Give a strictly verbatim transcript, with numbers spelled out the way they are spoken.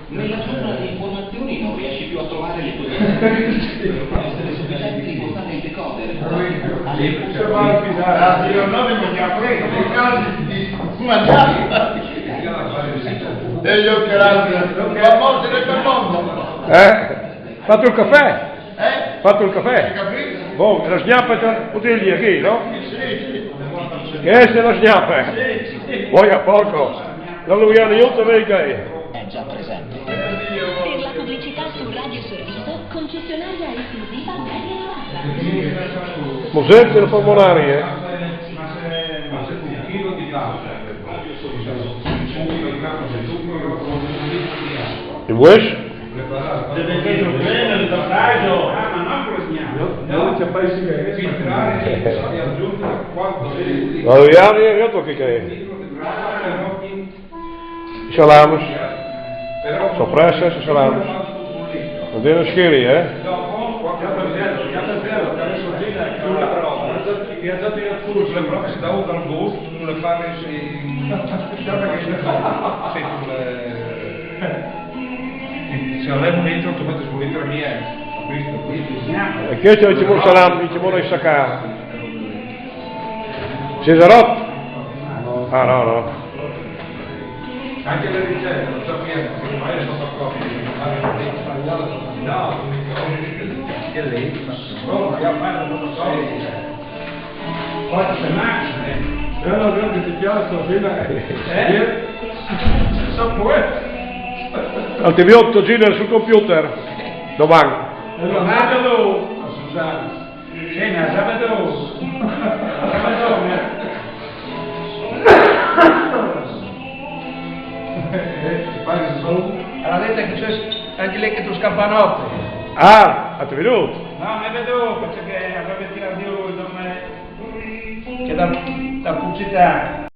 Nella giungla delle informazioni non riesci più a trovare le tue essere sufficienti di portare il decoder. Alle persone. E io che l'altro, la morte del mondo. Eh? Fatto il caffè? Eh? Fatto il caffè? Capito? Bon, la sgnapa è bottiglia qui, no? Sì, sì. Che è la sgnapa? Vuoi a porco? Non lo voglio io, te vedi che È già presente. Per la pubblicità su Radio Sorriso, concessionaria esclusiva Media Novanta. Museo delle polmonari, eh? Il West? Adriano, io che è? Salamus. Sopressa, salamus. Non devono scherire, eh? Viaggiato in alcuni sulle proprie da un dal gusto, non le fa nessuno. Se avevamo dentro, tu metti su litro e mia, questo, questo, E questo ci vuole salam, ci vuole sacà. Cesarot? Ah, no, no. Anche le ricette, non so chi è, ma io sono d'accordo. No, che lei, ma non lo so. Poi se mangia, eh. Però non ti piace, prima. Eh? So pure. Antibiotico, Gino, sul computer. Domani. Ronaldo, Susanna. Sì, ma sabato. Sabato, eh. Eh, ti pare che sono? Allora vedete che c'è anche lei che tu scampa notte. Ah, avete veduto? No, ma vedo perché avrebbe tirato io lui, non è. Che da, da pubblicità.